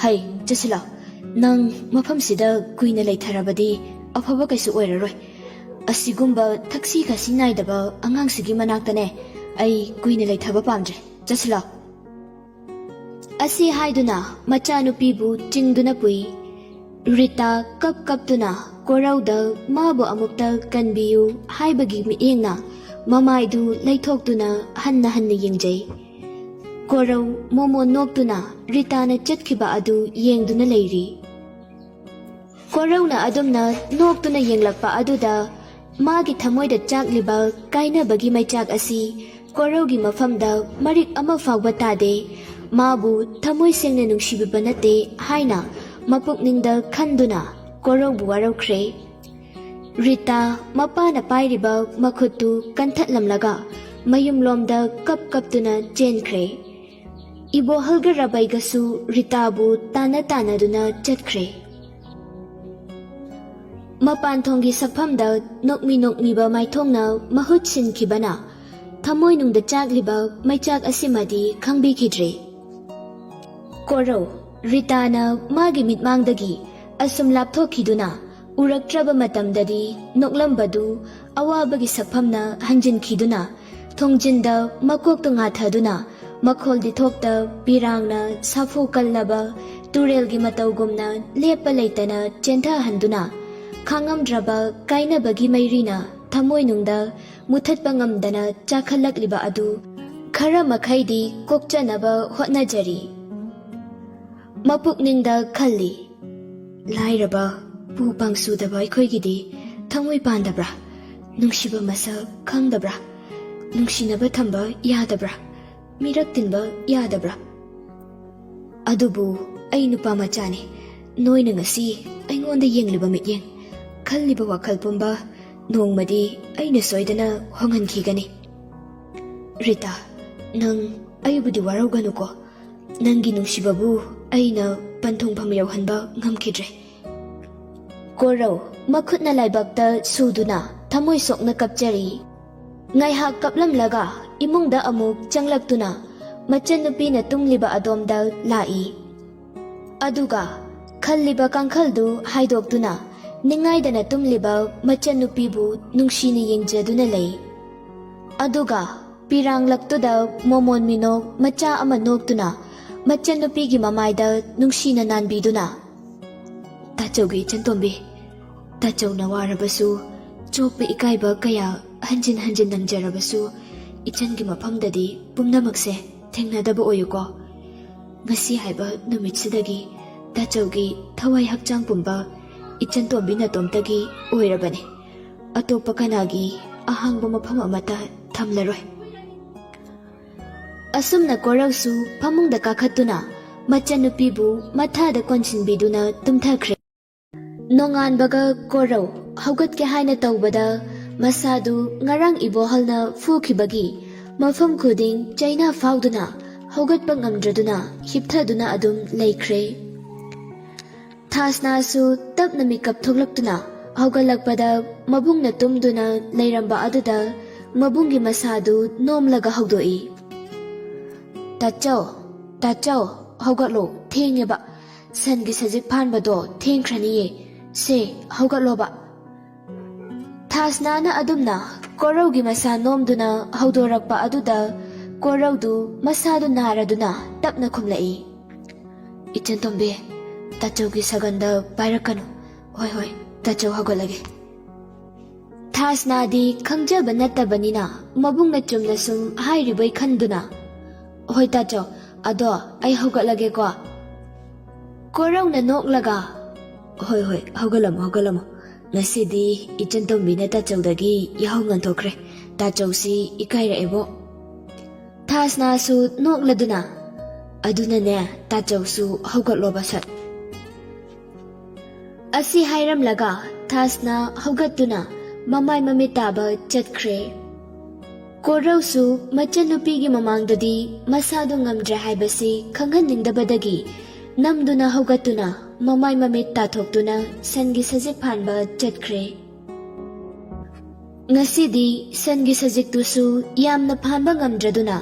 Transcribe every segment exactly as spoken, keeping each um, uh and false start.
ꯍꯩ, ꯆꯠꯁꯤꯜꯂꯣ꯫ ꯅꯪ ꯃꯐꯝꯁꯤꯗ ꯀꯨꯏꯅ ꯂꯩꯊꯔꯕꯗꯤ ꯑꯐꯕ ꯀꯩꯁꯨ ꯑꯣꯏꯔꯔꯣꯏ꯫ ꯑꯁꯤꯒꯨꯝꯕ ꯊꯛꯁꯤ ꯈꯥꯁꯤ ꯅꯥꯏꯗꯕ ꯑꯉꯥꯡꯁꯤꯒꯤ ꯃꯅꯥꯛꯇꯅꯦ ꯑꯩ ꯀꯨꯏꯅ ꯂꯩꯊꯕ ꯄꯥꯝꯗ꯭ꯔꯦ꯫ ꯆꯠꯁꯤꯜꯂꯣ꯫ ꯑꯁꯤ ꯍꯥꯏꯗꯨꯅ ꯃꯆꯥꯅꯨꯄꯤꯕꯨ ꯆꯤꯡꯗꯨꯅ ꯄꯨꯏ꯫ ꯔꯤꯇꯥ ꯀꯞ ꯀꯞꯇꯨꯅ ꯀꯣꯔꯧꯗ ꯃꯥꯕꯨ ꯑꯃꯨꯛꯇ ꯀꯟꯕꯤꯌꯨ ꯍꯥꯏꯕꯒꯤ ꯃꯤꯠꯌꯦꯡꯅ ꯃꯃꯥꯏꯗꯨ ꯂꯩꯊꯣꯛꯇꯨꯅ ꯍꯟꯅ ꯍꯟꯅ ꯌꯦꯡꯖꯩ꯫ ꯀꯣꯔꯧ ꯃꯣꯃꯣꯟ ꯅꯣꯛꯇꯨꯅ ꯔꯤꯇꯥꯅ ꯆꯠꯈꯤꯕ ꯑꯗꯨ ꯌꯦꯡꯗꯨꯅ ꯂꯩꯔꯤ꯫ ꯀꯣꯔꯧꯅ ꯑꯗꯨꯝꯅ ꯅꯣꯛꯇꯨꯅ ꯌꯦꯡꯂꯛꯄ ꯑꯗꯨꯗ ꯃꯥꯒꯤ ꯊꯃꯣꯏꯗ ꯆꯥꯛꯂꯤꯕ ꯀꯥꯏꯅꯕꯒꯤ ꯃꯩꯆꯥꯛ ꯑꯁꯤ ꯀꯣꯔꯧꯒꯤ ꯃꯐꯝꯗ ꯃꯔꯤꯛ ꯑꯃ ꯐꯥꯎꯕ ꯇꯥꯗꯦ꯫ ꯃꯥꯕꯨ ꯊꯃꯣꯏ ꯁꯦꯡꯅ ꯅꯨꯡꯁꯤꯕꯤꯕ ꯅꯠꯇꯦ ꯍꯥꯏꯅ ꯃꯄꯨꯛꯅꯤꯡꯗ ꯈꯟꯗꯨꯅ ꯀꯣꯔꯧꯕꯨ ꯋꯥꯔꯧꯈ꯭ꯔꯦ꯫ ꯔꯤꯇꯥ ꯃꯄꯥꯅ ꯄꯥꯏꯔꯤꯕ ꯃꯈꯨꯠꯇꯨ ꯀꯟꯊꯠꯂꯝꯂꯒ ꯃꯌꯨꯝꯂꯣꯝꯗ ꯀꯞ ꯀꯞꯇꯨꯅ ꯆꯦꯟꯈ꯭ꯔꯦ꯫ ꯏꯕꯣꯍꯜꯒ ꯔꯕꯩꯒꯁꯨ ꯔꯤꯇꯥꯕꯨ ꯇꯥꯟꯅ ꯇꯥꯟꯅꯗꯨꯅ ꯆꯠꯈ꯭ꯔꯦ꯫ ꯃꯄꯥꯟ ꯊꯣꯡꯒꯤ ꯁꯛꯐꯝꯗ ꯅꯣꯛꯃꯤ ꯅꯣꯛꯃꯤꯕ ꯃꯥꯏꯊꯣꯡꯅ ꯃꯍꯨꯠ ꯁꯤꯟꯈꯤꯕꯅ ꯊꯃꯣꯏꯅꯨꯡꯗ ꯆꯥꯛꯂꯤꯕ ꯃꯩꯆꯥꯛ ꯑꯁꯤꯃꯗꯤ ꯈꯪꯕꯤꯈꯤꯗ꯭ꯔꯦ꯫ ꯀꯣꯔꯧ ꯔꯤꯇꯥꯅ ꯃꯥꯒꯤ ꯃꯤꯠꯃꯥꯡꯗꯒꯤ ꯑꯁꯨꯝ ꯂꯥꯞꯊꯣꯛꯈꯤꯗꯨꯅ ꯎꯔꯛꯇ꯭ꯔꯕ ꯃꯇꯝꯗꯗꯤ ꯅꯣꯛꯂꯝꯕꯗꯨ ꯑꯋꯥꯕꯒꯤ ꯁꯛꯐꯝꯅ ꯍꯟꯖꯤꯟꯈꯤꯗꯨꯅ ꯊꯣꯡꯖꯤꯟꯗ ꯃꯀꯣꯛꯇ ꯉꯥꯊꯗꯨꯅ ꯃꯈꯣꯜꯗꯤ ꯊꯣꯛꯇ ꯄꯤꯔꯥꯡꯅ ꯁꯥꯐꯨ ꯀꯜꯂꯕ ꯇꯨꯔꯦꯜꯒꯤ ꯃꯇꯧꯒꯨꯝꯅ ꯂꯦꯞꯄ ꯂꯩꯇꯅ ꯆꯦꯟꯊꯍꯟꯗꯨꯅ ꯈꯥꯡꯉꯝꯗ꯭ꯔꯕ ꯀꯥꯏꯅꯕꯒꯤ ꯃꯩꯔꯤꯅ ꯊꯃꯣꯏꯅꯨꯡꯗ ꯃꯨꯊꯠꯄ ꯉꯝꯗꯅ ꯆꯥꯈꯠꯂꯛꯂꯤꯕ ꯑꯗꯨ ꯈꯔ ꯃꯈꯩꯗꯤ ꯀꯣꯛꯆꯅꯕ ꯍꯣꯠꯅꯖꯔꯤ꯫ ꯃꯄꯨꯛꯅꯤꯡꯗ ꯈꯜꯂꯤ, ꯂꯥꯏꯔꯕ, ꯄꯨ ꯄꯥꯡꯁꯨꯗꯕ ꯑꯩꯈꯣꯏꯒꯤꯗꯤ ꯊꯃꯣꯏ ꯄꯥꯟꯗꯕ꯭ꯔꯥ? ꯅꯨꯡꯁꯤꯕ ꯃꯁꯛ ꯈꯪꯗꯕ꯭ꯔꯥ? ꯅꯨꯡꯁꯤꯅꯕ ꯊꯝꯕ ꯌꯥꯗꯕ꯭ꯔꯥ? ꯃꯤꯔꯛ ꯇꯤꯟꯕ ꯌꯥꯗꯕ꯭ꯔꯥ? ꯑꯗꯨꯕꯨ ꯑꯩ ꯅꯨꯄꯥ ꯃꯆꯥꯅꯤ꯫ ꯅꯣꯏꯅ ꯉꯁꯤ ꯑꯩꯉꯣꯟꯗ ꯌꯦꯡꯂꯤꯕ ꯃꯤꯠꯌꯦꯡ, ꯈꯜꯂꯤꯕ ꯋꯥꯈꯜ ꯄꯨꯝꯕ ꯅꯣꯡꯃꯗꯤ ꯑꯩꯅ ꯁꯣꯏꯗꯅ ꯍꯣꯡꯍꯟꯈꯤꯒꯅꯤ꯫ ꯔꯤꯇꯥ, ꯅꯪ ꯑꯩꯕꯨꯗꯤ ꯋꯥꯔꯧꯒꯅꯨꯀꯣ꯫ ꯅꯪꯒꯤ ꯅꯨꯡꯁꯤꯕꯕꯨ ꯑꯩꯅ ꯄꯟꯊꯨꯡꯐꯝ ꯌꯧꯍꯟꯕ ꯉꯝꯈꯤꯗ꯭ꯔꯦ꯫ ꯀꯣꯔꯧ ꯃꯈꯨꯠꯅ ꯂꯥꯏꯕꯛꯇ ꯁꯨꯗꯨꯅ ꯊꯃꯣꯏ ꯁꯣꯛꯅ ꯀꯞꯆꯔꯤ꯫ ꯉꯥꯏꯍꯥꯛ ꯀꯞꯂꯝꯂꯒ ꯏꯃꯨꯡꯗ ꯑꯃꯨꯛ ꯆꯪꯂꯛꯇꯨꯅ ꯃꯆꯟꯅꯨꯄꯤꯅ ꯇꯨꯝꯂꯤꯕ ꯑꯗꯣꯝꯗ ꯂꯥꯛꯏ꯫ ꯑꯗꯨꯒ ꯈꯜꯂꯤꯕ ꯀꯥꯡꯈꯜꯗꯨ ꯍꯥꯏꯗꯣꯛꯇꯨꯅ ꯅꯤꯡꯉꯥꯏꯗꯅ ꯇꯨꯝꯂꯤꯕ ꯃꯆꯟꯅꯨꯄꯤꯕꯨ ꯅꯨꯡꯁꯤꯅ ꯌꯦꯡꯖꯗꯨꯅ ꯂꯩ꯫ ꯑꯗꯨꯒ ꯄꯤꯔꯥꯡꯂꯛꯇꯨꯗ ꯃꯣꯃꯣꯟ ꯃꯤꯅꯣꯛ ꯃꯆꯥ ꯑꯃ ꯅꯣꯛꯇꯨꯅ ꯃꯆꯟꯅꯨꯄꯤꯒꯤ ꯃꯃꯥꯏꯗ ꯅꯨꯡꯁꯤꯅ ꯅꯥꯟꯕꯤꯗꯨꯅ, "ꯇꯥꯆꯧꯒꯤ ꯏꯆꯟꯇꯣꯝꯕꯤ, ꯇꯥꯆꯧꯅ ꯋꯥꯔꯕꯁꯨ, ꯆꯣꯛꯄ ꯏꯀꯥꯏꯕ ꯀꯌꯥ ꯍꯟꯖꯤꯟ ꯍꯟꯖꯤꯟ ꯅꯪꯖꯔꯕꯁꯨ, ꯏꯆꯟꯒꯤ ꯃꯐꯝꯗꯗꯤ ꯄꯨꯝꯅꯃꯛꯁꯦ ꯊꯦꯡꯅꯗꯕ ꯑꯣꯏꯌꯨꯀꯣ꯫ ꯉꯁꯤ ꯍꯥꯏꯕ ꯅꯨꯃꯤꯠꯁꯤꯗꯒꯤ ꯇꯥꯆꯧꯒꯤ ꯊꯋꯥꯏ ꯍꯛꯆꯥꯡ ꯄꯨꯝꯕ ꯏꯆꯟꯇꯣꯝꯕꯤ ꯅꯇꯣꯝꯇꯒꯤ ꯑꯣꯏꯔꯕꯅꯤ꯫ ꯑꯇꯣꯞꯄ ꯀꯅꯥꯒꯤ ꯑꯍꯥꯡꯕ ꯃꯐꯝ ꯑꯃꯠꯇ ꯊꯝꯂꯔꯣꯏ"꯫ ꯑꯁꯨꯝꯅ ꯀꯣꯔꯧꯁꯨ ꯐꯃꯨꯡꯗ ꯀꯥꯈꯠꯇꯨꯅ ꯃꯆꯟꯅꯨꯄꯤꯕꯨ ꯃꯊꯥꯗ ꯀꯣꯟꯁꯤꯟꯕꯤꯗꯨꯅ ꯇꯨꯝꯊꯈ꯭ꯔꯦ꯫ ꯅꯣꯡꯉꯥꯟꯕꯒ ꯀꯣꯔꯧ ꯍꯧꯒꯠꯀꯦ ꯍꯥꯏꯅ ꯇꯧꯕꯗ ꯃꯁꯥꯗꯨ ꯉꯔꯥꯡ ꯏꯕꯣꯍꯜꯅ ꯐꯨꯈꯤꯕꯒꯤ ꯃꯐꯝ ꯈꯨꯗꯤꯡ ꯆꯩꯅꯥ ꯐꯥꯎꯗꯨꯅ ꯍꯧꯒꯠꯄ ꯉꯝꯗ꯭ꯔꯗꯨꯅ ꯍꯤꯞꯊꯗꯨꯅ ꯑꯗꯨꯝ ꯂꯩꯈ꯭ꯔꯦ꯫ ꯊꯥꯁꯅꯥꯁꯨ ꯇꯞꯅ ꯃꯤꯀꯞ ꯊꯣꯛꯂꯛꯇꯨꯅ ꯍꯧꯒꯠꯂꯛꯄꯗ ꯃꯕꯨꯡꯅ ꯇꯨꯝꯗꯨꯅ ꯂꯩꯔꯝꯕ ꯑꯗꯨꯗ ꯃꯕꯨꯡꯒꯤ ꯃꯁꯥꯗꯨ ꯅꯣꯝꯂꯒ ꯍꯧꯗꯣꯛꯏ꯫ "ꯇꯥꯆꯧ, ꯇꯥꯆꯧ, ꯍꯧꯒꯠꯂꯣ, ꯊꯦꯡꯉꯦꯕ꯫ ꯁꯟꯒꯤ ꯁꯖꯤꯛ ꯐꯥꯟꯕꯗꯣ ꯊꯦꯡꯈ꯭ꯔꯅꯤꯌꯦ꯫ ꯁꯦ, ꯍꯧꯒꯠꯂꯣꯕ"꯫ ꯊꯥꯁꯅꯥꯅ ꯑꯗꯨꯝꯅ ꯀꯣꯔꯧꯒꯤ ꯃꯁꯥ ꯅꯣꯝꯗꯨꯅ ꯍꯧꯗꯣꯔꯛꯄ ꯑꯗꯨꯗ ꯀꯣꯔꯧꯗꯨ ꯃꯁꯥꯗꯨ ꯅꯥꯔꯗꯨꯅ ꯇꯞꯅ ꯈꯨꯝꯂꯛꯏ꯫ "ꯏꯆꯟꯇꯣꯝꯕꯤ, ꯇꯥꯆꯧꯒꯤ ꯁꯒꯟꯗ ꯄꯥꯏꯔꯛꯀꯅꯨ꯫ ꯍꯣꯏ, ꯍꯣꯏ, ꯇꯥꯆꯧ ꯍꯧꯒꯠꯂꯒꯦ"꯫ ꯊꯥꯁꯅꯥꯗꯤ ꯈꯪꯖꯕ ꯅꯠꯇꯕꯅꯤꯅ ꯃꯕꯨꯡꯅ ꯆꯨꯝꯅ ꯁꯨꯝ ꯍꯥꯏꯔꯤꯕꯣꯏ ꯈꯟꯗꯨꯅ, "ꯍꯣꯏ ꯇꯥꯆꯧ, ꯑꯗꯣ ꯑꯩ ꯍꯧꯒꯠꯂꯒꯦꯀꯣ"꯫ ꯀꯣꯔꯧꯅ ꯅꯣꯛꯂꯒ, "ꯍꯣꯏ, ꯍꯣꯏ, ꯍꯧꯒꯠꯂꯝꯃꯣ, ꯍꯧꯒꯠꯂꯝꯃꯣ꯫ ꯉꯁꯤꯗꯤ ꯏꯆꯟꯇꯣꯝꯕꯤꯅ ꯇꯥꯆꯧꯗꯒꯤ ꯌꯥꯍꯧ ꯉꯟꯊꯣꯛꯈ꯭ꯔꯦ꯫ ꯇꯥꯆꯧꯁꯤ ꯏꯀꯥꯏꯔꯛꯑꯦꯕꯣ"꯫ ꯊꯥꯁꯅꯥꯁꯨ ꯅꯣꯛꯂꯗꯨꯅ, "ꯑꯗꯨꯅꯅꯦ, ꯇꯥꯆꯧꯁꯨ ꯍꯧꯒꯠꯂꯣꯕ ꯁꯠ"꯫ ꯑꯁꯤ ꯍꯥꯏꯔꯝꯂꯒ ꯊꯥꯁꯅꯥ ꯍꯧꯒꯠꯇꯨꯅ ꯃꯃꯥꯏ ꯃꯃꯤꯠ ꯇꯥꯕ ꯆꯠꯈ꯭ꯔꯦ꯫ ꯀꯣꯔꯧꯁꯨ ꯃꯆꯟꯅꯨꯄꯤꯒꯤ ꯃꯃꯥꯡꯗꯗꯤ ꯃꯁꯥꯗꯨ ꯉꯝꯗ꯭ꯔꯦ ꯍꯥꯏꯕꯁꯤ ꯈꯪꯍꯟꯅꯤꯡꯗꯕꯗꯒꯤ ꯅꯝꯗꯨꯅ ꯍꯧꯒꯠꯇꯨꯅ ꯃꯃꯥꯏ ꯃꯃꯤꯠ ꯇꯥꯊꯣꯛꯇꯨꯅ ꯁꯟꯒꯤ ꯁꯖꯤꯛ ꯐꯥꯟꯕ ꯆꯠꯈ꯭ꯔꯦ꯫ ꯉꯁꯤꯗꯤ ꯁꯟꯒꯤ ꯁꯖꯤꯛꯇꯨꯁꯨ ꯌꯥꯝꯅ ꯐꯥꯟꯕ ꯉꯝꯗ꯭ꯔꯗꯨꯅ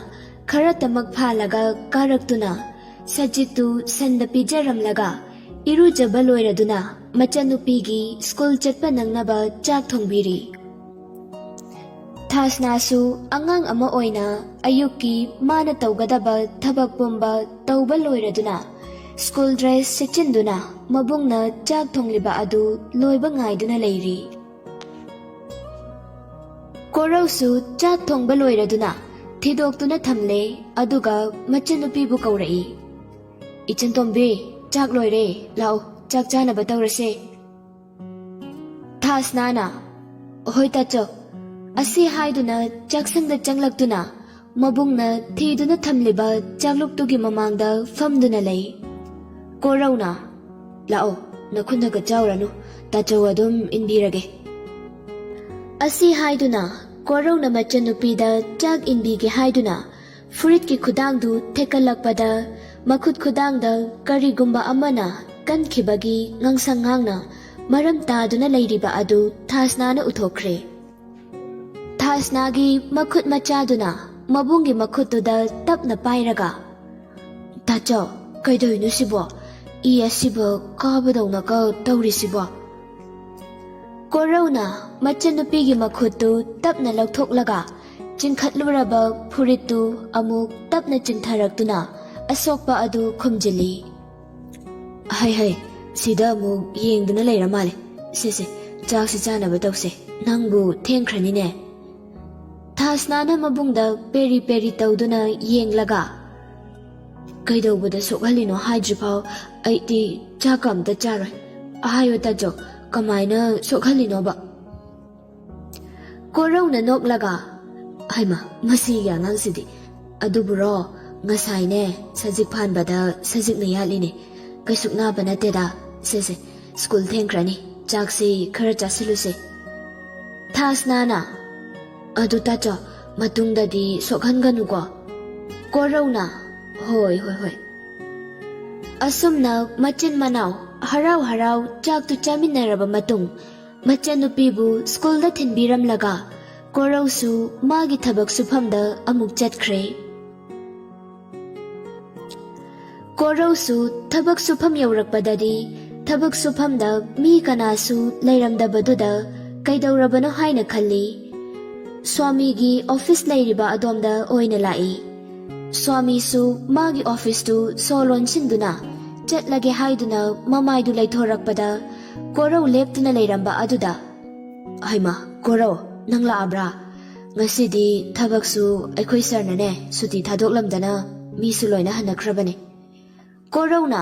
ꯈꯔꯇꯃꯛ ꯐꯥꯜꯂꯒ ꯀꯥꯔꯛꯇꯨꯅ ꯁꯖꯤꯛꯇꯨ ꯁꯟꯗ ꯄꯤꯖꯔꯝꯂꯒ ꯏꯔꯨꯖꯕ ꯂꯣꯏꯔꯗꯨꯅ ꯃꯆꯟꯅꯨꯄꯤꯒꯤ ꯁ꯭ꯀꯨꯜ ꯆꯠꯄ ꯅꯪꯅꯕ ꯆꯥꯛ ꯊꯣꯡꯕꯤꯔꯤ꯫ ꯊꯥꯁꯅꯥꯁꯨ ꯑꯉꯥꯡ ꯑꯃ ꯑꯣꯏꯅ ꯑꯌꯨꯛꯀꯤ ꯃꯥꯅ ꯇꯧꯒꯗꯕ ꯊꯕꯛ ꯄꯨꯝꯕ ꯇꯧꯕ ꯂꯣꯏꯔꯗꯨꯅ ꯁ꯭ꯀꯨꯜ ꯗ꯭ꯔꯦꯁ ꯁꯦꯠꯆꯤꯟꯗꯨꯅ ꯃꯕꯨꯡꯅ ꯆꯥꯛ ꯊꯣꯡꯂꯤꯕ ꯑꯗꯨ ꯂꯣꯏꯕ ꯉꯥꯏꯗꯨꯅ ꯂꯩꯔꯤ꯫ ꯀꯣꯔꯧꯁꯨ ꯆꯥꯛ ꯊꯣꯡꯕ ꯂꯣꯏꯔꯗꯨꯅ ꯊꯤꯗꯣꯛꯇꯨꯅ ꯊꯝꯂꯦ, ꯑꯗꯨꯒ ꯃꯆꯟꯅꯨꯄꯤꯕꯨ ꯀꯧꯔꯛꯏ꯫ "ꯏꯆꯟꯇꯣꯝꯕꯤ, ꯆꯥꯛ ꯂꯣꯏꯔꯦ, ꯂꯥꯛꯑꯣ, ꯆꯥꯛ ꯆꯥꯅꯕ ꯇꯧꯔꯁꯦ꯫" ꯊꯥꯁꯅꯥꯅ, "ꯍꯣꯏ ꯇꯥꯆꯧ꯫" ꯑꯁꯤ ꯍꯥꯏꯗꯨꯅ ꯆꯥꯛꯁꯪꯗ ꯆꯪꯂꯛꯇꯨꯅ ꯃꯕꯨꯡꯅ ꯊꯤꯗꯨꯅ ꯊꯝꯂꯤꯕ ꯆꯥꯛꯂꯨꯛꯇꯨꯒꯤ ꯃꯃꯥꯡꯗ ꯐꯝꯗꯨꯅ ꯂꯩ꯫ ꯀꯣꯔꯧꯅ, "ꯂꯥꯛꯑꯣ, ꯅꯈꯨꯠꯅꯒ ꯆꯥꯎꯔꯅꯨ, ꯇꯥꯆꯧ ꯑꯗꯨꯝ ꯏꯟꯕꯤꯔꯒꯦ꯫" ꯑꯁꯤ ꯍꯥꯏꯗꯨꯅ ꯀꯣꯔꯧꯅ ꯃꯆꯟꯅꯨꯄꯤꯗ ꯆꯥꯛ ꯏꯟꯕꯤꯒꯦ ꯍꯥꯏꯗꯨꯅ ꯐꯨꯔꯤꯠꯀꯤ ꯈꯨꯗꯥꯡꯗꯨ ꯊꯦꯛꯀꯠꯂꯛꯄꯗ ꯃꯈꯨꯠ ꯈꯨꯗꯥꯡꯗ ꯀꯔꯤꯒꯨꯝꯕ ꯑꯃꯅ ꯀꯟꯈꯤꯕꯒꯤ ꯉꯥꯡꯁꯪ ꯉꯥꯡꯅ ꯃꯔꯝ ꯇꯥꯗꯨꯅ ꯂꯩꯔꯤꯕ ꯑꯗꯨ ꯊꯥꯁꯅꯥꯅ ꯎꯊꯣꯛꯈ꯭ꯔꯦ꯫ ꯊꯥꯁꯅꯥꯒꯤ ꯃꯈꯨꯠ ꯃꯆꯥꯗꯨꯅ ꯃꯕꯨꯡꯒꯤ ꯃꯈꯨꯠꯇꯨꯗ ꯇꯞꯅ ꯄꯥꯏꯔꯒ, "ꯇꯥꯆꯧ, ꯀꯩꯗꯧꯏꯅꯣ ꯁꯤꯕꯣ? ꯏ ꯑꯁꯤꯕ ꯀꯥꯕꯗꯧꯅꯒ ꯇꯧꯔꯤꯁꯤꯕꯣ?" ꯀꯣꯔꯧꯅ ꯃꯆꯟꯅꯨꯄꯤꯒꯤ ꯃꯈꯨꯠꯇꯨ ꯇꯞꯅ ꯂꯧꯊꯣꯛꯂꯒ ꯆꯤꯡꯈꯠꯂꯨꯔꯕ ꯐꯨꯔꯤꯠꯇꯨ ꯑꯃꯨꯛ ꯇꯞꯅ ꯆꯤꯡꯊꯔꯛꯇꯨꯅ ꯑꯁꯣꯛꯄ ꯑꯗꯨ ꯈꯨꯝꯖꯤꯜꯂꯤ꯫ "ꯍꯩ ꯍꯩ, ꯁꯤꯗ ꯑꯃꯨꯛ ꯌꯦꯡꯗꯨꯅ ꯂꯩꯔ ꯃꯥꯜꯂꯦ꯫ ꯁꯦ ꯁꯦ, ꯆꯥꯛꯁꯤ ꯆꯥꯅꯕ ꯇꯧꯁꯦ, ꯅꯪꯕꯨ ꯊꯦꯡꯈ꯭ꯔꯅꯤꯅꯦ꯫" ꯊꯥꯁꯅꯥꯅ ꯃꯕꯨꯡꯗ ꯄꯦꯔꯤ ꯄꯦꯔꯤ ꯇꯧꯗꯨꯅ ꯌꯦꯡꯂꯒ, "ꯀꯩꯗꯧꯕꯗ ꯁꯣꯛꯍꯜꯂꯤꯅꯣ ꯍꯥꯏꯗ꯭ꯔꯤꯐꯥꯎ ꯑꯩꯗꯤ ꯆꯥꯛꯀ ꯑꯝꯇ ꯆꯥꯔꯣꯏ꯫ ꯍꯥꯏꯌꯣ ꯇꯥꯆꯧ, ꯀꯃꯥꯏꯅ ꯁꯣꯛꯍꯜꯂꯤꯅꯣꯕ?" ꯀꯣꯔꯧꯅ ꯅꯣꯛꯂꯒ, "ꯍꯩꯃ, ꯃꯁꯤꯒꯤ ꯑꯉꯥꯡꯁꯤꯗꯤ꯫ ꯑꯗꯨꯕꯨꯔꯣ, ꯉꯁꯥꯏꯅꯦ, ꯁꯖꯤꯛ ꯐꯥꯟꯕꯗ ꯁꯖꯤꯛꯅ ꯌꯥꯠꯂꯤꯅꯦ꯫ ꯀꯩꯁꯨꯛ ꯅꯥꯕ ꯅꯠꯇꯦꯗ꯫ ꯁꯦ ꯁꯦ, ꯁ꯭ꯀꯨꯜ ꯊꯦꯡꯈ꯭ꯔꯅꯤ, ꯆꯥꯛꯁꯤ ꯈꯔ ꯆꯥꯁꯤꯜꯂꯨꯁꯦ꯫" ꯊꯥꯁꯅꯥꯅ, "ꯑꯗꯨ ꯇꯥꯆꯧ, ꯃꯇꯨꯡꯗꯗꯤ ꯁꯣꯛꯍꯟꯒꯅꯨꯀꯣ꯫" ꯀꯣꯔꯧꯅ, "ꯍꯣꯏ, ꯍꯣꯏ, ꯍꯣꯏ꯫" ꯑꯁꯨꯝꯅ ꯃꯆꯤꯟ ꯃꯅꯥꯎ ꯍꯔꯥꯎ ꯍꯔꯥꯎ ꯆꯥꯛꯇꯨ ꯆꯥꯃꯤꯟꯅꯔꯕ ꯃꯇꯨꯡ, ꯃꯆꯟꯅꯨꯄꯤꯕꯨ ꯁ꯭ꯀꯨꯜꯗ ꯊꯤꯟꯕꯤꯔꯝꯂꯒ ꯀꯣꯔꯧꯁꯨ ꯃꯥꯒꯤ ꯊꯕꯛ ꯁꯨꯐꯝꯗ ꯑꯃꯨꯛ ꯆꯠꯈ꯭ꯔꯦ꯫ ꯀꯣꯔꯧꯁꯨ ꯊꯕꯛ ꯁꯨꯐꯝ ꯌꯧꯔꯛꯄꯗꯗꯤ ꯊꯕꯛ ꯁꯨꯐꯝꯗ ꯃꯤ ꯀꯅꯥꯁꯨ ꯂꯩꯔꯝꯗꯕꯗꯨꯗ ꯀꯩꯗꯧꯔꯕꯅꯣ ꯍꯥꯏꯅ ꯈꯜꯂꯤ꯫ ꯁ꯭ꯋꯥꯃꯤꯒꯤ ꯑꯣꯐꯤꯁ ꯂꯩꯔꯤꯕ ꯑꯗꯣꯝꯗ ꯑꯣꯏꯅ ꯂꯥꯛꯏ꯫ ꯁ꯭ꯋꯥꯃꯤꯁꯨ ꯃꯥꯒꯤ ꯑꯣꯐꯤꯁꯇꯨ ꯁꯣ ꯂꯣꯟꯁꯤꯟꯗꯨꯅ ꯆꯠꯂꯒꯦ ꯍꯥꯏꯗꯨꯅ ꯃꯃꯥꯏꯗꯨ ꯂꯩꯊꯣꯔꯛꯄꯗ ꯀꯣꯔꯧ ꯂꯦꯞꯇꯨꯅ ꯂꯩꯔꯝꯕ ꯑꯗꯨꯗ, "ꯍꯩꯃꯥ, ꯀꯣꯔꯧ, ꯅꯪ ꯂꯥꯛꯑꯕ꯭ꯔꯥ? ꯉꯁꯤꯗꯤ ꯊꯕꯛꯁꯨ ꯑꯩꯈꯣꯏ ꯁꯥꯔꯅꯅꯦ ꯁꯨꯇꯤ ꯊꯥꯗꯣꯛꯂꯝꯗꯅ ꯃꯤꯁꯨ ꯂꯣꯏꯅ ꯍꯟꯅꯈ꯭ꯔꯕꯅꯦ꯫ ꯀꯣꯔꯧꯅ,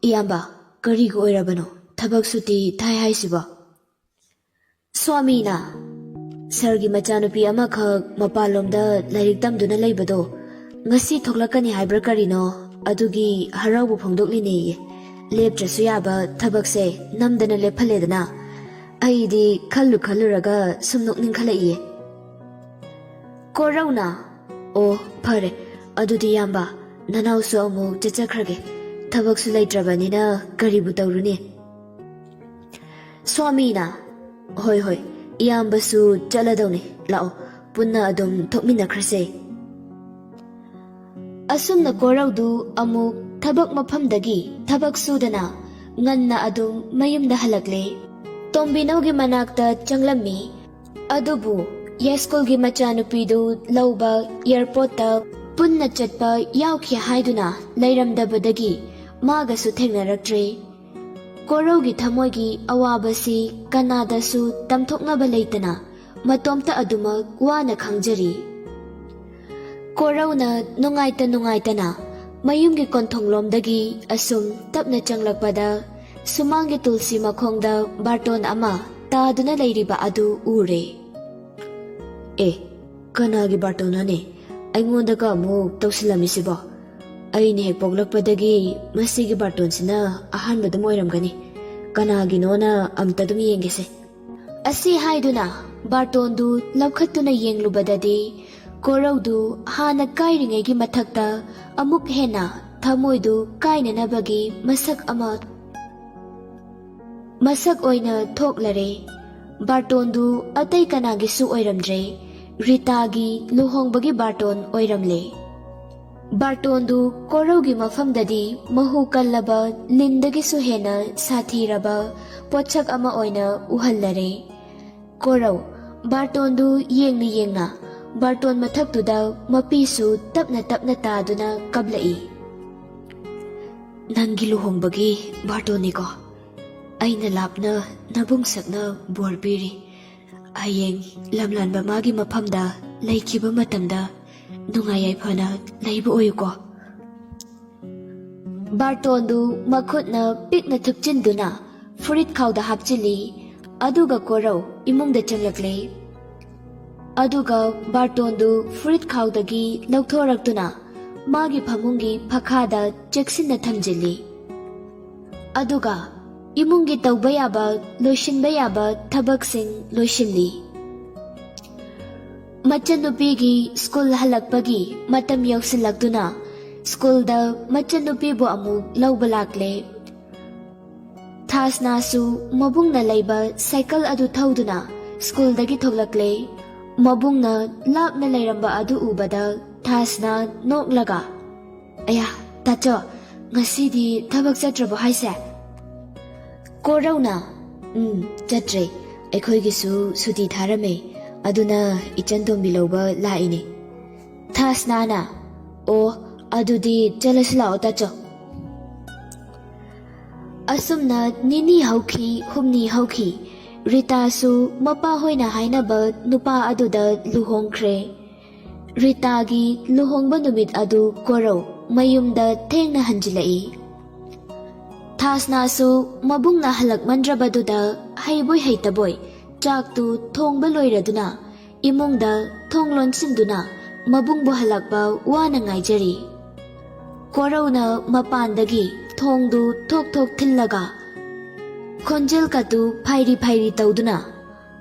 ꯏꯌꯥꯝꯕ, ꯀꯔꯤꯒꯤ ꯑꯣꯏꯔꯕꯅꯣ ꯊꯕꯛ ꯁꯨꯇꯤ ꯊꯥꯏ ꯍꯥꯏꯁꯤꯕꯣ?" ꯁ꯭ꯋꯥꯃꯤꯅ, "ꯁꯥꯔꯒꯤ ꯃꯆꯥꯅꯨꯄꯤ ꯑꯃꯈꯛ ꯃꯄꯥꯟꯂꯣꯝꯗ ꯂꯥꯏꯔꯤꯛ ꯇꯝꯗꯨꯅ ꯂꯩꯕꯗꯣ ꯉꯁꯤ ꯊꯣꯛꯂꯛꯀꯅꯤ ꯍꯥꯏꯕ꯭ꯔꯥ ꯀꯔꯤꯅꯣ, ꯑꯗꯨꯒꯤ ꯍꯔꯥꯎꯕ ꯐꯣꯡꯗꯣꯛꯂꯤꯅꯦꯌꯦ꯫ ꯂꯦꯞꯇ꯭ꯔꯁꯨ ꯌꯥꯕ ꯊꯕꯛꯁꯦ ꯅꯝꯗꯅ ꯂꯦꯞꯍꯜꯂꯦꯗꯅ꯫ ꯑꯩꯗꯤ ꯈꯜꯂꯨ ꯈꯜꯂꯨꯔꯒ ꯁꯨꯝ ꯅꯣꯛꯅꯤꯡꯈꯠꯂꯛꯏꯌꯦ꯫" ꯀꯣꯔꯧꯅ, "ꯑꯣ, ꯐꯔꯦ, ꯑꯗꯨꯗꯤ ꯏꯌꯥꯝꯕ, ꯅꯅꯥꯎꯁꯨ ꯑꯃꯨꯛ ꯆꯠꯆꯈ꯭ꯔꯒꯦ꯫ ꯊꯕꯛꯁꯨ ꯂꯩꯇ꯭ꯔꯕꯅꯤꯅ ꯀꯔꯤꯕꯨ ꯇꯧꯔꯨꯅꯤ?" ꯁ꯭ꯋꯥꯃꯤꯅ, "ꯍꯣꯏ, ꯍꯣꯏ, ꯏꯌꯥꯝꯕꯁꯨ ꯆꯠꯂꯗꯧꯅꯤ꯫ ꯂꯥꯛꯑꯣ, ꯄꯨꯟꯅ ꯑꯗꯨꯝ ꯊꯣꯛꯃꯤꯟꯅꯈ꯭ꯔꯁꯦ꯫" ꯑꯁꯨꯝꯅ ꯀꯣꯔꯧꯗꯨ ꯑꯃꯨꯛ ꯊꯕꯛ ꯃꯐꯝꯗꯒꯤ ꯊꯕꯛ ꯁꯨꯗꯅ ꯉꯟꯅ ꯑꯗꯨꯝ ꯃꯌꯨꯝꯗ ꯍꯜꯂꯛꯂꯦ꯫ ꯇꯣꯝꯕꯤꯅꯧꯒꯤ ꯃꯅꯥꯛꯇ ꯆꯪꯂꯝꯃꯤ꯫ ꯑꯗꯨꯕꯨ ꯌꯥꯏꯁ꯭ꯀꯨꯜꯒꯤ ꯃꯆꯥꯅꯨꯄꯤꯗꯨ ꯂꯧꯕ ꯑꯦꯌꯔꯄꯣꯔꯠꯇ ꯄꯨꯟꯅ ꯆꯠꯄ ꯌꯥꯎꯈꯤ ꯍꯥꯏꯗꯨꯅ ꯂꯩꯔꯝꯗꯕꯗꯒꯤ ꯃꯥꯒꯁꯨ ꯊꯦꯡꯅꯔꯛꯇ꯭ꯔꯦ꯫ ꯀꯣꯔꯧꯒꯤ ꯊꯃꯣꯏꯒꯤ ꯑꯋꯥꯕꯁꯤ ꯀꯅꯥꯗꯁꯨ ꯇꯝꯊꯣꯛꯅꯕ ꯂꯩꯇꯅ ꯃꯇꯣꯝꯇ ꯑꯗꯨꯃꯛ ꯋꯥꯅ ꯈꯥꯡꯖꯔꯤ꯫ ꯀꯣꯔꯧꯅ ꯅꯨꯡꯉꯥꯏꯇ ꯅꯨꯡꯉꯥꯏꯇꯅ ꯃꯌꯨꯝꯒꯤ ꯀꯣꯟꯊꯣꯡꯂꯣꯝꯗꯒꯤ ꯑꯁꯨꯝ ꯇꯞꯅ ꯆꯪꯂꯛꯄꯗ ꯁꯨꯃꯥꯡꯒꯤ ꯇꯨꯜꯁꯤ ꯃꯈꯣꯡꯗ ꯕꯥꯔꯇꯣꯟ ꯑꯃ ꯇꯥꯗꯨꯅ ꯂꯩꯔꯤꯕ ꯑꯗꯨ ꯎꯔꯦ꯫ "ꯑꯦ, ꯀꯅꯥꯒꯤ ꯕꯥꯔꯇꯣꯟꯅꯣꯅꯦ ꯑꯩꯉꯣꯟꯗꯒ ꯑꯃꯨꯛ ꯇꯧꯁꯤꯜꯂꯝꯃꯤꯁꯤꯕꯣ? ꯑꯩꯅ ꯍꯦꯛ ꯄꯣꯛꯂꯛꯄꯗꯒꯤ ꯃꯁꯤꯒꯤ ꯕꯥꯔꯇꯣꯟꯁꯤꯅ ꯑꯍꯥꯟꯕꯗꯨꯝ ꯑꯣꯏꯔꯝꯒꯅꯤ꯫ ꯀꯅꯥꯒꯤꯅꯣꯅ ꯑꯝꯇ ꯑꯗꯨꯝ ꯌꯦꯡꯒꯦꯁꯦ꯫" ꯑꯁꯤ ꯍꯥꯏꯗꯨꯅ ꯕꯥꯔꯇꯣꯟꯗꯨ ꯂꯧꯈꯠꯇꯨꯅ ꯌꯦꯡꯂꯨꯕꯗꯗꯤ ꯀꯣꯔꯧꯗꯨ ꯍꯥꯟꯅ ꯀꯥꯏꯔꯤꯉꯩꯒꯤ ꯃꯊꯛꯇ ꯑꯃꯨꯛ ꯍꯦꯟꯅ ꯊꯃꯣꯏꯗꯨ ꯀꯥꯏꯅꯅꯕꯒꯤ ꯃꯁꯛ ꯑꯃ ꯃꯁꯛ ꯑꯣꯏꯅ ꯊꯣꯛꯂꯔꯦ꯫ ꯕꯥꯔꯇꯣꯟꯗꯨ ꯑꯇꯩ ꯀꯅꯥꯒꯤꯁꯨ ꯑꯣꯏꯔꯝꯗ꯭ꯔꯦ, ꯔꯤꯇꯥꯒꯤ ꯂꯨꯍꯣꯡꯕꯒꯤ ꯕꯥꯔꯇꯣꯟ ꯑꯣꯏꯔꯝꯂꯦ꯫ ꯕꯥꯔꯇꯣꯟꯗꯨ ꯀꯣꯔꯧꯒꯤ ꯃꯐꯝꯗꯗꯤ ꯃꯍꯨ ꯀꯜꯂꯕ ꯂꯤꯟꯗꯒꯤꯁꯨ ꯍꯦꯟꯅ ꯁꯥꯊꯤꯔꯕ ꯄꯣꯠꯁꯛ ꯑꯃ ꯑꯣꯏꯅ ꯎꯍꯜꯂꯔꯦ꯫ ꯀꯣꯔꯧ ꯕꯥꯔꯇꯣꯟꯗꯨ ꯌꯦꯡꯅ ꯌꯦꯡꯅ ꯕꯥꯔꯇꯣꯟ ꯃꯊꯛꯇꯨꯗ ꯃꯄꯤꯁꯨ ꯇꯞꯅ ꯇꯞꯅ ꯇꯥꯗꯨꯅ ꯀꯞꯂꯛꯏ꯫ "ꯅꯪꯒꯤ ꯂꯨꯍꯣꯡꯕꯒꯤ ꯕꯥꯔꯇꯣꯟꯅꯤꯀꯣ꯫ ꯑꯩꯅ ꯂꯥꯞꯅ ꯅꯕꯨꯡ ꯁꯛꯅ ꯕꯣꯔ ꯄꯤꯔꯤ꯫ ꯍꯌꯦꯡ ꯂꯝꯂꯥꯟꯕ ꯃꯥꯒꯤ ꯃꯐꯝꯗ ꯂꯩꯈꯤꯕ ꯃꯇꯝꯗ ꯅꯨꯡꯉꯥꯏ ꯌꯥꯏꯐꯅ ꯂꯩꯕ ꯑꯣꯏꯌꯨꯀꯣ꯫" ꯕꯥꯔꯇꯣꯟꯗꯨ ꯃꯈꯨꯠꯅ ꯄꯤꯛꯅ ꯊꯨꯞꯆꯤꯟꯗꯨꯅ ꯐꯨꯔꯤꯠ ꯈꯥꯎꯗ ꯍꯥꯞꯆꯤꯜꯂꯤ꯫ ꯑꯗꯨꯒ ꯀꯣꯔꯧ ꯏꯃꯨꯡꯗ ꯆꯪꯂꯛꯂꯦ꯫ ꯑꯗꯨꯒ ꯕꯥꯔꯇꯣꯟꯗꯨ ꯐꯨꯔꯤꯠ ꯈꯥꯎꯗꯒꯤ ꯂꯧꯊꯣꯔꯛꯇꯨꯅ ꯃꯥꯒꯤ ꯐꯃꯨꯡꯒꯤ ꯐꯈꯥꯗ ꯆꯦꯛꯁꯤꯟꯅ ꯊꯝꯖꯤꯜꯂꯤ꯫ ꯑꯗꯨꯒ ꯏꯃꯨꯡꯒꯤ ꯇꯧꯕ ꯌꯥꯕ, ꯂꯣꯏꯁꯤꯟꯕ ꯌꯥꯕ ꯊꯕꯛꯁꯤꯡ ꯂꯣꯏꯁꯤꯜꯂꯤ꯫ ꯃꯆꯟꯅꯨꯄꯤꯒꯤ ꯁ꯭ꯀꯨꯜ ꯍꯜꯂꯛꯄꯒꯤ ꯃꯇꯝ ꯌꯧꯁꯤꯜꯂꯛꯇꯨꯅ ꯁ꯭ꯀꯨꯜꯗ ꯃꯆꯟꯅꯨꯄꯤꯕꯨ ꯑꯃꯨꯛ ꯂꯧꯕ ꯂꯥꯛꯂꯦ꯫ ꯊꯥꯁꯅꯥꯁꯨ ꯃꯕꯨꯡꯅ ꯂꯩꯕ ꯁꯥꯏꯀꯜ ꯑꯗꯨ ꯊꯧꯗꯨꯅ ꯁ꯭ꯀꯨꯜꯗꯒꯤ ꯊꯣꯛꯂꯛꯂꯦ꯫ ꯃꯕꯨꯡꯅ ꯂꯥꯞꯅ ꯂꯩꯔꯝꯕ ꯑꯗꯨ ꯎꯕꯗ ꯊꯥꯁꯅꯥ ꯅꯣꯛꯂꯒ, "ꯑꯌꯥ, ꯇꯥꯆꯧ, ꯉꯁꯤꯗꯤ ꯊꯕꯛ ꯆꯠꯇ꯭ꯔꯕꯣ ꯍꯥꯏꯁꯦ?" ꯀꯣꯔꯧꯅ, "ꯎꯝ, ꯆꯠꯇ꯭ꯔꯦ꯫ ꯑꯩꯈꯣꯏꯒꯤꯁꯨ ꯁꯨꯇꯤ ꯊꯥꯔꯝꯃꯦ꯫ ꯑꯗꯨꯅ ꯏꯆꯟ ꯇꯣꯝꯕꯤ ꯂꯧꯕ ꯂꯥꯛꯏꯅꯦ꯫" ꯊꯥꯁꯅꯥꯅ, "ꯑꯣ, ꯑꯗꯨꯗꯤ ꯆꯠꯂꯁꯤ ꯂꯥꯛꯑꯣ ꯇꯥꯆꯧ꯫" ꯑꯁꯨꯝꯅ ꯅꯤꯅꯤ ꯍꯧꯈꯤ, ꯍꯨꯝꯅꯤ ꯍꯧꯈꯤ꯫ ꯔꯤꯇꯥꯁꯨ ꯃꯄꯥ ꯍꯣꯏꯅ ꯍꯥꯏꯅꯕ ꯅꯨꯄꯥ ꯑꯗꯨꯗ ꯂꯨꯍꯣꯡꯈ꯭ꯔꯦ꯫ ꯔꯤꯇꯥꯒꯤ ꯂꯨꯍꯣꯡꯕ ꯅꯨꯃꯤꯠ ꯑꯗꯨ ꯀꯣꯔꯧ ꯃꯌꯨꯝꯗ ꯊꯦꯡꯅ ꯍꯟꯖꯤꯜꯂꯛꯏ꯫ ꯊꯥꯁꯅꯥꯁꯨ ꯃꯕꯨꯡꯅ ꯍꯜꯂꯛꯃꯟꯗ꯭ꯔꯕꯗꯨꯗ ꯍꯩꯕꯣꯏ ꯍꯩꯇꯕꯣꯏ ꯆꯥꯛꯇꯨ ꯊꯣꯡꯕ ꯂꯣꯏꯔꯗꯨꯅ ꯏꯃꯨꯡꯗ ꯊꯣꯡ ꯂꯣꯟꯁꯤꯟꯗꯨꯅ ꯃꯕꯨꯡꯕꯨ ꯍꯜꯂꯛꯄ ꯋꯥꯅ ꯉꯥꯏꯖꯔꯤ꯫ ꯀꯣꯔꯧꯅ ꯃꯄꯥꯟꯗꯒꯤ ꯊꯣꯡꯗꯨ ꯊꯣꯛ ꯊꯣꯛ ꯊꯤꯜꯂꯒ ꯈꯣꯟꯖꯦꯜ ꯀꯇꯨ ꯐꯥꯏꯔꯤ ꯐꯥꯏꯔꯤ ꯇꯧꯗꯨꯅ,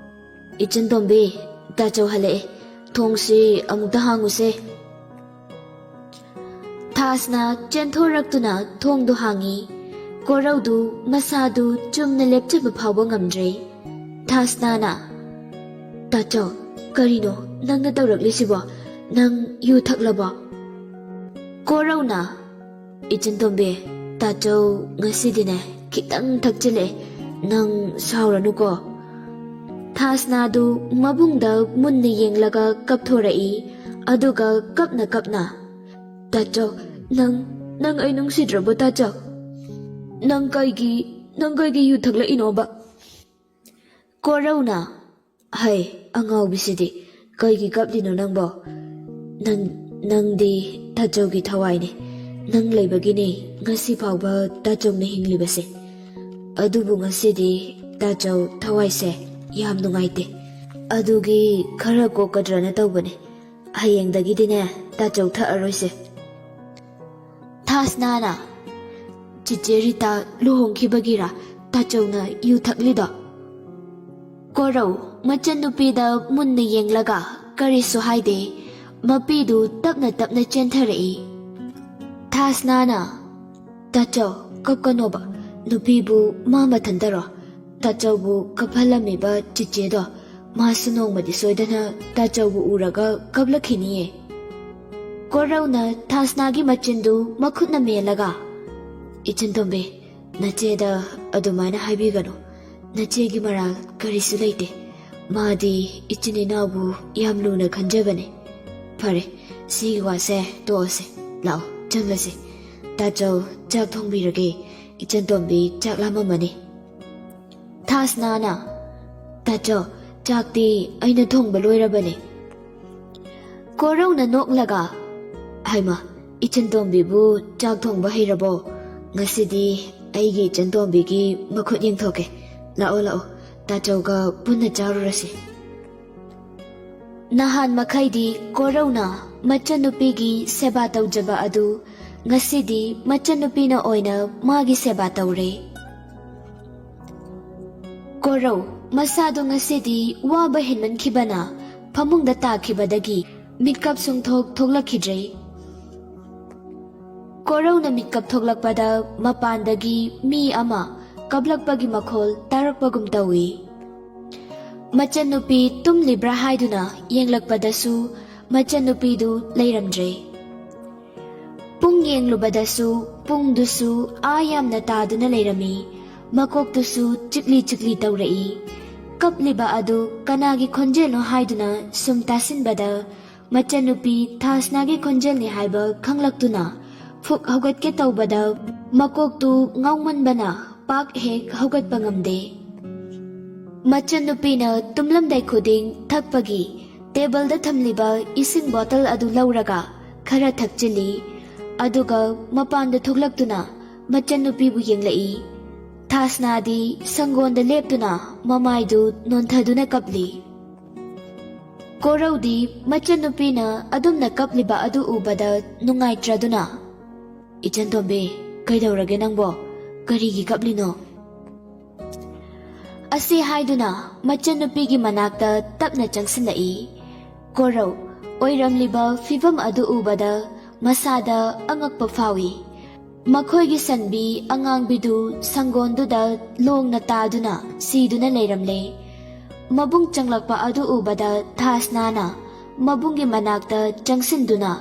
"ꯏꯆꯟ ꯇꯣꯝꯕꯤ, ꯇꯥꯆꯧ ꯍꯜꯂꯛꯑꯦ꯫ ꯊꯣꯡꯁꯤ ꯑꯃꯨꯛꯇ ꯍꯥꯡꯉꯨꯁꯦ꯫" ꯊꯥꯁꯅ ꯆꯦꯟꯊꯣꯔꯛꯇꯨꯅ ꯊꯣꯡꯗꯨ ꯍꯥꯡꯉꯤ꯫ ꯀꯣꯔꯧꯗꯨ ꯃꯁꯥꯗꯨ ꯆꯨꯝꯅ ꯂꯦꯞꯆꯕ ꯐꯥꯎꯕ ꯉꯝꯗ꯭ꯔꯦ꯫ ꯊꯥꯁꯅꯥꯅ, "ꯇꯥꯆꯧ, ꯀꯔꯤꯅꯣ ꯅꯪꯅ ꯇꯧꯔꯛꯂꯤꯁꯤꯕꯣ? ꯅꯪ ꯌꯨ ꯊꯛꯂꯕꯣ?" ꯀꯣꯔꯧꯅ, "ꯏꯆꯟꯇꯣꯝꯕꯤ, ꯇꯥꯆꯧ ꯉꯁꯤꯗꯤꯅꯦ ꯈꯤꯇꯪ ꯊꯛꯆꯤꯜꯂꯛꯑꯦ, ꯅꯪ ꯁꯥꯎꯔꯅꯨꯀꯣ꯫" ꯊꯥꯁꯅꯥꯗꯨ ꯃꯕꯨꯡꯗ ꯃꯨꯟꯅ ꯌꯦꯡꯂꯒ ꯀꯞꯊꯣꯔꯛꯏ꯫ ꯑꯗꯨꯒ ꯀꯞꯅ ꯀꯞꯅ, "ꯇꯥꯆꯧ, ꯅꯪ, ꯅꯪ ꯑꯩ ꯅꯨꯡꯁꯤꯗ꯭ꯔꯕꯣ ꯇꯥꯆꯧ? ꯅꯪ ꯀꯩꯒꯤ, ꯅꯪ ꯀꯩꯒꯤ ꯌꯨ ꯊꯛꯂꯛꯏꯅꯣꯕ?" ꯀꯣꯔꯧꯅ, "ꯍꯩ, ꯑꯉꯥꯎꯕꯤꯁꯤꯗꯤ, ꯀꯩꯒꯤ ꯀꯞꯂꯤꯅꯣ ꯅꯪꯕꯣ? ꯅꯪ, ꯅꯪꯗꯤ ꯇꯥꯆꯧꯒꯤ ꯊꯋꯥꯏꯅꯤ꯫ ꯅꯪ ꯂꯩꯕꯒꯤꯅꯤ ꯉꯁꯤ ꯐꯥꯎꯕ ꯇꯥꯆꯧꯅ ꯍꯤꯡꯂꯤꯕꯁꯦ꯫ ꯑꯗꯨꯕꯨ ꯉꯁꯤꯗꯤ ꯇꯥꯆꯧ ꯊꯋꯥꯏꯁꯦ ꯌꯥꯝ ꯅꯨꯡꯉꯥꯏꯇꯦ꯫ ꯑꯗꯨꯒꯤ ꯈꯔ ꯀꯣꯛꯀꯗ꯭ꯔꯅ ꯇꯧꯕꯅꯦ꯫ ꯍꯌꯦꯡꯗꯒꯤꯗꯤꯅꯦ ꯇꯥꯆꯧ ꯊꯛꯑꯔꯣꯏꯁꯦ꯫" ꯊꯥꯁꯅꯥꯅ, "ꯆꯤꯆꯦ ꯔꯤꯇꯥ ꯂꯨꯍꯣꯡꯈꯤꯕꯒꯤꯔ ꯇꯥꯆꯧꯅ ꯌꯨ ꯊꯛꯂꯤꯗꯣ?" ꯀꯣꯔꯧ ꯃꯆꯟꯅꯨꯄꯤꯗ ꯃꯨꯟꯅ ꯌꯦꯡꯂꯒ ꯀꯔꯤꯁꯨ ꯍꯥꯏꯗꯦ꯫ ꯃꯄꯤꯗꯨ ꯇꯞꯅ ꯇꯞꯅ ꯆꯦꯟꯊꯔꯛꯏ꯫ ꯊꯥꯁꯅꯥꯅ, "ꯇꯥꯆꯧ, ꯀꯞꯀꯅꯣꯕ꯫ ꯅꯨꯄꯤꯕꯨ ꯃꯥ ꯃꯊꯟꯇꯔꯣ? ꯇꯥꯆꯧꯕꯨ ꯀꯞꯍꯜꯂꯝꯃꯤꯕ ꯆꯤꯆꯦꯗꯣ, ꯃꯥꯁꯨ ꯅꯣꯡꯃꯗꯤ ꯁꯣꯏꯗꯅ ꯇꯥꯆꯧꯕꯨ ꯎꯔꯒ ꯀꯞꯂꯛꯈꯤꯅꯤꯌꯦ꯫" ꯀꯣꯔꯧꯅ ꯊꯥꯁꯅꯥꯒꯤ ꯃꯆꯤꯟꯗꯨ ꯃꯈꯨꯠꯅ ꯃꯦꯜꯂꯒ, "ꯏꯆꯟꯇꯣꯝꯕꯤ, ꯅꯆꯦꯗ ꯑꯗꯨꯃꯥꯏꯅ ꯍꯥꯏꯕꯤꯒꯅꯨ꯫ ꯅꯆꯦꯒꯤ ꯃꯔꯥꯜ ꯀꯔꯤꯁꯨ ꯂꯩꯇꯦ꯫ ꯃꯥꯗꯤ ꯏꯆꯤꯟ ꯏꯅꯥꯎꯕꯨ ꯌꯥꯝ ꯂꯨꯅ ꯈꯟꯖꯕꯅꯦ꯫ ꯐꯔꯦ, ꯁꯤꯒꯤ ꯋꯥꯁꯦ ꯇꯣꯛꯑꯁꯦ꯫ ꯂꯥꯛꯑꯣ, ꯆꯪꯂꯁꯦ꯫ ꯇꯥꯆꯧ, ꯆꯥꯛ ꯊꯣꯡꯕꯤꯔꯒꯦ꯫ ꯏꯆꯟꯇꯣꯝꯕꯤ ꯆꯥꯛ ꯂꯥꯝꯃꯝꯃꯅꯤ꯫" ꯊꯥꯁꯅꯥꯅ, "ꯇꯥꯆꯧ, ꯆꯥꯛꯇꯤ ꯑꯩꯅ ꯊꯣꯡꯕ ꯂꯣꯏꯔꯕꯅꯦ꯫" ꯀꯣꯔꯧꯅ ꯅꯣꯛꯂꯒ, "ꯍꯩꯃꯥ, ꯏꯆꯟꯇꯣꯝꯕꯤꯕꯨ ꯆꯥꯛ ꯊꯣꯡꯕ ꯍꯩꯔꯕꯣ? ꯉꯁꯤꯗꯤ ꯑꯩꯒꯤ ꯏꯆꯟꯇꯣꯝꯕꯤꯒꯤ ꯃꯈꯨꯠ ꯌꯦꯡꯊꯣꯛꯀꯦ꯫ ꯂꯥꯛꯑꯣ, ꯂꯥꯛꯑꯣ, ꯇꯥꯆꯧꯒ ꯄꯨꯟꯅ ꯆꯥꯔꯨꯔꯁꯤ꯫" ꯅꯍꯥꯟ ꯃꯈꯩꯗꯤ ꯀꯣꯔꯧꯅ ꯃꯆꯟꯅꯨꯄꯤꯒꯤ ꯁꯦꯕꯥ ꯇꯧꯖꯕ ꯑꯗꯨ ꯉꯁꯤꯗꯤ ꯃꯆꯟꯅꯨꯄꯤꯅ ꯑꯣꯏꯅ ꯃꯥꯒꯤ ꯁꯦꯕꯥ ꯇꯧꯔꯦ꯫ ꯀꯣꯔꯧ ꯃꯁꯥꯗꯨ ꯉꯁꯤꯗꯤ ꯋꯥꯕ ꯍꯦꯟꯃꯟꯈꯤꯕꯅ ꯐꯃꯨꯡꯗ ꯇꯥꯈꯤꯕꯗꯒꯤ ꯃꯤꯠꯀꯞ ꯁꯨꯡꯊꯣꯛ ꯊꯣꯛꯂꯛꯈꯤꯗ꯭ꯔꯦ꯫ ꯀꯣꯔꯧꯅ ꯃꯤꯠꯀꯞ ꯊꯣꯛꯂꯛꯄꯗ ꯃꯄꯥꯟꯗꯒꯤ ꯃꯤ ꯑꯃ ꯀꯞꯂꯛꯄꯒꯤ ꯃꯈꯣꯜ ꯇꯥꯔꯛꯄꯒꯨꯝ ꯇꯧꯏ꯫ ꯃꯆꯟꯅꯨꯄꯤ ꯇꯨꯝꯂꯤꯕ꯭ꯔꯥ ꯍꯥꯏꯗꯨꯅ ꯌꯦꯡꯂꯛꯄꯗꯁꯨ ꯃꯆꯟꯅꯨꯄꯤꯗꯨ ꯂꯩꯔꯝꯗ꯭ꯔꯦ꯫ ꯄꯨꯡ ꯌꯦꯡꯂꯨꯕꯗꯁꯨ ꯄꯨꯡꯗꯨꯁꯨ ꯑꯥ ꯌꯥꯝꯅ ꯇꯥꯗꯨꯅ ꯂꯩꯔꯝꯃꯤ꯫ ꯃꯀꯣꯛꯇꯨꯁꯨ ꯆꯤꯛꯂꯤ ꯆꯤꯛꯂꯤ ꯇꯧꯔꯛꯏ꯫ ꯀꯞꯂꯤꯕ ꯑꯗꯨ ꯀꯅꯥꯒꯤ ꯈꯣꯟꯖꯦꯜꯅꯣ ꯍꯥꯏꯗꯨꯅ ꯁꯨꯝ ꯇꯥꯁꯤꯟꯕꯗ, ꯃꯆꯟꯅꯨꯄꯤ ꯊꯥꯁꯅꯥꯒꯤ ꯈꯣꯟꯖꯦꯜꯅꯤ ꯍꯥꯏꯕ ꯈꯪꯂꯛꯇꯨꯅ ꯐꯨꯛ ꯍꯧꯒꯠꯀꯦ ꯇꯧꯕꯗ, ꯃꯀꯣꯛꯇꯨ ꯉꯥꯎꯃꯟꯕꯅ ꯄꯥꯛ ꯍꯦꯛ ꯍꯧꯒꯠꯄ ꯉꯝꯗꯦ꯫ ꯃꯆꯟꯅꯨꯄꯤꯅ ꯇꯨꯝꯂꯝꯗꯥꯏ ꯈꯨꯗꯤꯡ ꯊꯛꯄꯒꯤ ꯇꯦꯕꯜꯗ ꯊꯝꯂꯤꯕ ꯏꯁꯤꯡ ꯕꯣꯇꯜ ꯑꯗꯨ ꯂꯧꯔꯒ ꯈꯔ ꯊꯛꯆꯤꯜꯂꯤ꯫ ꯑꯗꯨꯒ ꯃꯄꯥꯟꯗ ꯊꯣꯛꯂꯛꯇꯨꯅ ꯃꯆꯟꯅꯨꯄꯤꯕꯨ ꯌꯦꯡꯂꯛꯏ꯫ ꯊꯥꯁꯅꯥꯗꯤ ꯁꯪꯒꯣꯟꯗ ꯂꯦꯞꯇꯨꯅ ꯃꯃꯥꯏꯗꯨ ꯅꯣꯟꯊꯗꯨꯅ ꯀꯞꯂꯤ꯫ ꯀꯣꯔꯧꯗꯤ ꯃꯆꯟꯅꯨꯄꯤꯅ ꯑꯗꯨꯝꯅ ꯀꯞꯂꯤꯕ ꯑꯗꯨ ꯎꯕꯗ ꯅꯨꯡꯉꯥꯏꯇ꯭ꯔꯗꯨꯅ, "ꯏꯆꯟ ꯇꯣꯝꯕꯤ, ꯀꯩꯗꯧꯔꯒꯦ ꯅꯪꯕꯣ? ꯀꯔꯤꯒꯤ ꯀꯞꯂꯤꯅꯣ?" ꯑꯁꯤ ꯍꯥꯏꯗꯨꯅ ꯃꯆꯟꯅꯨꯄꯤꯒꯤ ꯃꯅꯥꯛꯇ ꯇꯞꯅ ꯆꯪꯁꯤꯜꯂꯛꯏ꯫ ꯀꯣꯔꯧ ꯑꯣꯏꯔꯝꯂꯤꯕ ꯐꯤꯚꯝ ꯑꯗꯨ ꯎꯕꯗ ꯃꯁꯥꯗ ꯑꯉꯛꯄ ꯐꯥꯎꯏ꯫ ꯃꯈꯣꯏꯒꯤ ꯁꯟꯕꯤ ꯑꯉꯥꯡꯕꯤꯗꯨ ꯁꯪꯒꯣꯟꯗꯨꯗ ꯂꯣꯡꯅ ꯇꯥꯗꯨꯅ ꯁꯤꯗꯨꯅ ꯂꯩꯔꯝꯂꯦ꯫ ꯃꯕꯨꯡ ꯆꯪꯂꯛꯄ ꯑꯗꯨ ꯎꯕꯗ ꯊꯥꯁꯅꯥꯅ ꯃꯕꯨꯡꯒꯤ ꯃꯅꯥꯛꯇ ꯆꯪꯁꯤꯟꯗꯨꯅ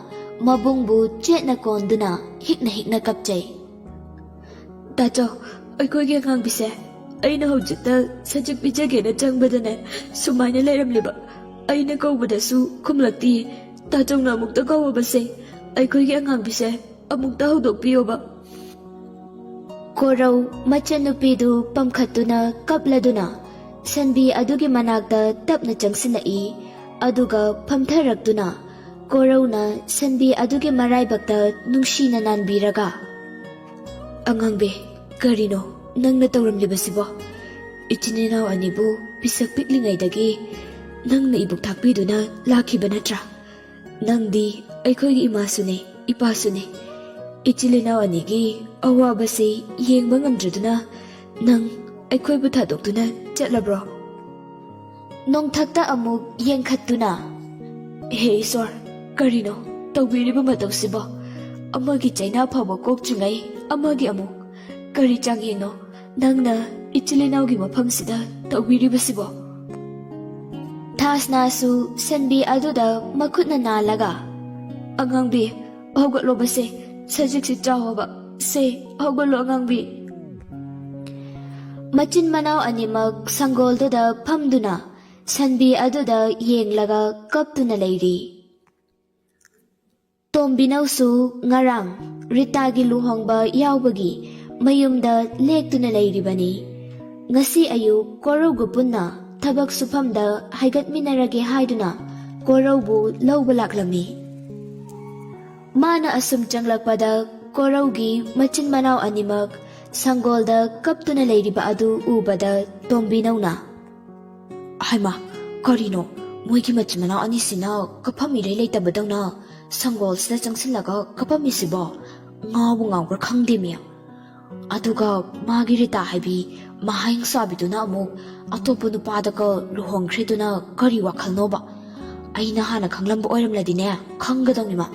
ꯃꯕꯨꯡꯕꯨ ꯆꯦꯠꯅ ꯀꯣꯟꯗꯨꯅ ꯍꯤꯛꯅ ꯍꯤꯛꯅ ꯀꯞꯆꯩ꯫ "ꯇꯥꯆꯧ, ꯑꯩꯈꯣꯏꯒꯤ ꯑꯉꯥꯡꯕꯤꯁꯦ ꯑꯩꯅ ꯍꯧꯖꯤꯛꯇ ꯁꯖꯤꯛ ꯄꯤꯖꯒꯦꯅ ꯆꯪꯕꯗꯅꯦ ꯁꯨꯃꯥꯏꯅ ꯂꯩꯔꯝꯂꯤꯕ꯫ ꯑꯩꯅ ꯀꯧꯕꯗꯁꯨ ꯈꯨꯝꯂꯛꯇꯤꯌꯦ꯫ ꯇꯥꯆꯧꯅ ꯑꯃꯨꯛꯇ ꯀꯧꯋꯣꯕꯁꯦ, ꯑꯩꯈꯣꯏꯒꯤ ꯑꯉꯥꯡꯕꯤꯁꯦ ꯑꯃꯨꯛꯇ ꯍꯧꯗꯣꯛꯄꯤꯌꯣꯕ꯫" ꯀꯣꯔꯧ ꯃꯆꯟꯅꯨꯄꯤꯗꯨ ꯄꯝꯈꯠꯇꯨꯅ ꯀꯞꯂꯗꯨꯅ ꯁꯟꯕꯤ ꯑꯗꯨꯒꯤ ꯃꯅꯥꯛꯇ ꯇꯞꯅ ꯆꯪꯁꯤꯜꯂꯛꯏ꯫ ꯑꯗꯨꯒ ꯐꯝꯊꯔꯛꯇꯨꯅ ꯀꯣꯔꯧꯅ ꯁꯟꯕꯤ ꯑꯗꯨꯒꯤ ꯃꯔꯥꯏꯕꯛꯇ ꯅꯨꯡꯁꯤꯅ ꯅꯥꯟꯕꯤꯔꯒ, "ꯑꯉꯥꯡꯕꯤ, ꯀꯔꯤꯅꯣ ꯅꯪꯅ ꯇꯧꯔꯝꯂꯤꯕꯁꯤꯕꯣ? ꯏꯆꯤꯟ ꯏꯅꯥꯎ ꯑꯅꯤꯕꯨ ꯄꯤꯁꯛ ꯄꯤꯛꯂꯤꯉꯩꯗꯒꯤ ꯅꯪꯅ ꯏꯕꯨꯛ ꯊꯥꯛꯄꯤꯗꯨꯅ ꯂꯥꯛꯈꯤꯕ ꯅꯠꯇ꯭ꯔꯥ? ꯅꯪꯗꯤ ꯑꯩꯈꯣꯏꯒꯤ ꯏꯃꯥꯁꯨꯅꯤ, ꯏꯄꯥꯁꯨꯅꯤ꯫ ꯏꯆꯤꯜ ꯏꯅꯥꯎ ꯑꯅꯤꯒꯤ ꯑꯋꯥꯕꯁꯤ ꯌꯦꯡꯕ ꯉꯝꯗ꯭ꯔꯗꯨꯅ ꯅꯪ ꯑꯩꯈꯣꯏꯕꯨ ꯊꯥꯗꯣꯛꯇꯨꯅ ꯆꯠꯂꯕ꯭ꯔꯣ?" ꯅꯣꯡꯊꯛꯇ ꯑꯃꯨꯛ ꯌꯦꯡꯈꯠꯇꯨꯅ, "ꯍꯦ ꯏꯁꯣꯔ, ꯀꯔꯤꯅꯣ ꯇꯧꯕꯤꯔꯤꯕ ꯃꯇꯧꯁꯤꯕꯣ? ꯑꯃꯒꯤ ꯆꯩꯅꯥ ꯐꯥꯎꯕ ꯀꯣꯛꯇ꯭ꯔꯤꯉꯩ ꯑꯃꯒꯤ ꯑꯃꯨꯛ꯫ ꯀꯔꯤ ꯆꯥꯡꯌꯦꯡꯅꯣ ꯅꯪꯅ ꯏꯆꯤꯜ ꯏꯅꯥꯎꯒꯤ ꯃꯐꯝꯁꯤꯗ ꯇꯧꯕꯤꯔꯤꯕꯁꯤꯕꯣ?" ꯊꯥꯁꯅꯥꯁꯨ ꯁꯟꯕꯤ ꯑꯗꯨꯗ ꯃꯈꯨꯠꯅ ꯅꯥꯜꯂꯒ, "ꯑꯉꯥꯡꯕꯤ, ꯍꯧꯒꯠꯂꯣꯕꯁꯦ, ꯁꯖꯤꯛꯁꯤ ꯆꯥꯎꯑꯣꯕ꯫ ꯁꯦ, ꯍꯧꯒꯠꯂꯣ ꯑꯉꯥꯡꯕꯤ꯫ ꯃꯆꯤꯟ ꯃꯅꯥꯎ ꯑꯅꯤꯃꯛ ꯁꯪꯒꯣꯜꯗꯨꯗ ꯐꯝꯗꯨꯅ ꯁꯟꯕꯤ ꯑꯗꯨꯗ ꯌꯦꯡꯂꯒ ꯀꯞꯇꯨꯅ ꯂꯩꯔꯤ꯫ ꯇꯣꯝꯕꯤꯅꯧꯁꯨ ꯉꯔꯥꯡ ꯔꯤꯇꯥꯒꯤ ꯂꯨꯍꯣꯡꯕ ꯌꯥꯎꯕꯒꯤ ꯃꯌꯨꯝꯗ ꯂꯦꯛꯇꯨꯅ ꯂꯩꯔꯤꯕꯅꯤ꯫ ꯉꯁꯤ ꯑꯌꯨꯛ ꯀꯣꯔꯧꯒ ꯄꯨꯟꯅ ꯊꯕꯛ ꯁꯨꯐꯝꯗ ꯍꯥꯏꯒꯠꯃꯤꯟꯅꯔꯒꯦ ꯍꯥꯏꯗꯨꯅ ꯀꯣꯔꯧꯕꯨ ꯂꯧꯕ ꯂꯥꯛꯂꯝꯃꯤ꯫ ꯃꯥꯅ ꯑꯁꯨꯝ ꯆꯪꯂꯛꯄꯗ ꯀꯣꯔꯧꯒꯤ ꯃꯆꯤꯟ ꯃꯅꯥꯎ ꯑꯅꯤꯃꯛ ꯁꯪꯒꯣꯜꯗ ꯀꯞꯇꯨꯅ ꯂꯩꯔꯤꯕ ꯑꯗꯨ ꯎꯕꯗ ꯇꯣꯝꯕꯤꯅꯧꯅ, "ꯍꯩꯃꯥ, ꯀꯔꯤꯅꯣ? ꯃꯣꯏꯒꯤ ꯃꯆꯤꯟ ꯃꯅꯥꯎ ꯑꯅꯤꯁꯤꯅ ꯀꯞꯐꯝ ꯏꯔꯩ ꯂꯩꯇꯕꯗꯧꯅ ꯁꯪꯒꯣꯜꯁꯤꯗ ꯆꯪꯁꯤꯜꯂꯒ ꯀꯞꯐꯝꯃꯤꯁꯤꯕꯣ? ꯉꯥꯎꯕ ꯉꯥꯎꯕ꯭ꯔꯥ ꯈꯪꯗꯦꯃꯤ꯫ ꯑꯗꯨꯒ ꯃꯥꯒꯤ ꯔꯤꯇꯥ ꯍꯥꯏꯕꯤ ꯃꯍꯥ ꯍꯤꯡꯆꯥꯕꯤꯗꯨꯅ ꯑꯃꯨꯛ ꯑꯇꯣꯞꯄ ꯅꯨꯄꯥꯗꯒ ꯂꯨꯍꯣꯡꯈ꯭ꯔꯦꯗꯨꯅ ꯀꯔꯤ ꯋꯥꯈꯜꯅꯣꯕ? ꯑꯩꯅ ꯍꯥꯟꯅ ꯈꯪꯂꯝꯕ ꯑꯣꯏꯔꯝꯂꯗꯤꯅꯦ, ꯈꯪꯒꯗꯧꯅꯤꯃ꯫"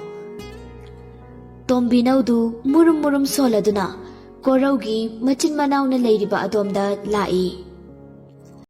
ꯇꯣꯝꯕꯤꯅꯧꯗꯨ ꯃꯨꯔꯨꯝ ꯃꯨꯔꯨꯝ ꯁꯣꯜꯂꯗꯨꯅ ꯀꯣꯔꯧꯒꯤ ꯃꯆꯤꯟ ꯃꯅꯥꯎꯅ ꯂꯩꯔꯤꯕ ꯑꯗꯣꯝꯗ ꯂꯥꯛꯏ꯫